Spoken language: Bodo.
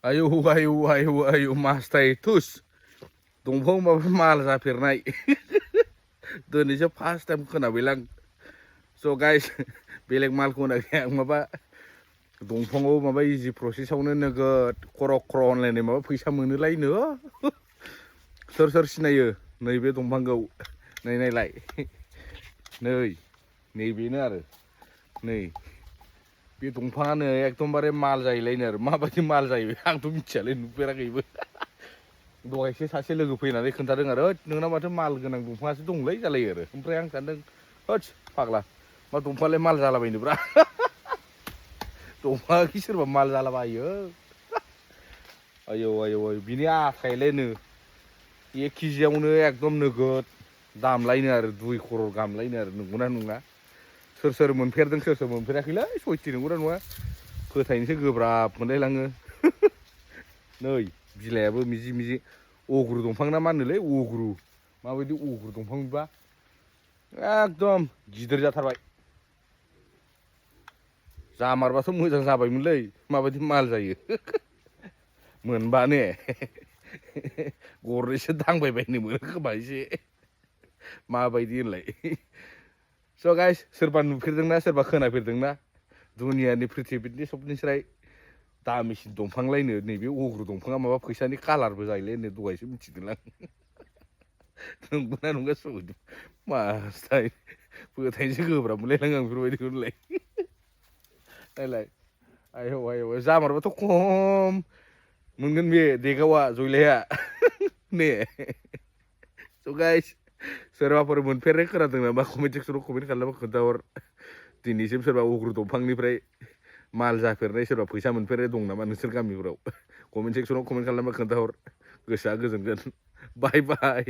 आयौ आयौ आयौ आयौ मासथाय थुस दंफां माबा माल जाफेरनाय दिनैसो फार्स्ट टाइम खोनाबायलां स' गाइस बेलेग मालखौ होनाखै आं माबा दंफाङाव माबा इजि प्रसेसआवनो नोगोद खर' खर' होनलायनाय माबा फैसा मोनोलायनो सोर सोर सिनायो नैबे दंफांखौ नायलाय नैबेनो आरो नै बे दंफाङानो एकदमबारे माल जायोलायनो आरो माबायदि माल जायो आंथ' मिथियालै नुफेराखैबो दहायसो सासे लोगो फैनानै खोन्थादों आरो नोंना माथो माल गोनां दंफाङासो दंलै जालायो आरो ओमफ्राय आं सानदों होद फाग्ला मा दंफाङालाय माल जालाबायनोब्रा दंफाङाखि सोरबा माल जालाबायो आयौ आयौ आयौ बिनि आखायालायनो 1 केजियावनो एकदम नोगोद दामलायनो आरो 2 क'रर गाहामलायनो आरो नंगौना नङा सोर सोर मोनफेरदों सोर सोर मोनफेराखैलै सयथि नंगौना नङा फोथायनोसो गोब्राब मोनलायलाङो नै बिलाइआबो मिजि मिजि अग्रु दंफां ना मा होनोलै अग्रु माबायदि अग्रु दंफां बेबा एकदम गिदिर जाथारबाय जामारबाथ' मोजां जाबायमोनलै माबायदि माल जायो मोनबा ने गरनैसो दांबायबायनो मोनो खोमा एसे माबायदि होनलाय स' गाइस सोरबा नुफेरदोंना सोरबा खोनाफेरदोंना दुनियानि प्रिथिबिनि सबनिस्राय दामिसिन दंफांलायनो नैबे अग्रु दंफाङा माबा फैसानि कालारबो जायोलायनो दहायसो मिथिदोंलां नंगौना नङा स'दि मासथाय फोथायनोसो गोब्राब मोनलायलाङो आं बेफोरबायदिखौलाय नायलाय आयौ आयौ जामारबाथ' खम मोनगोन बे देगावा जयलाया ने स' गाइस सोरबाफोर मोनफेरनाय खोनादों नामा कमेन्ट सेक्सनाव कमेन्ट खालामना खोन्थाहर दिनैसिम सोरबा अग्रु दंफांनिफ्राय माल जाफेरनाय सोरबा फैसा मोनफेरनाय दं नामा नोंसोर गामिफोराव कमेन्ट सेक्सनाव कमेन्ट खालामना खोन्थाहर गोसोआ गोजोनगोन बाय बाय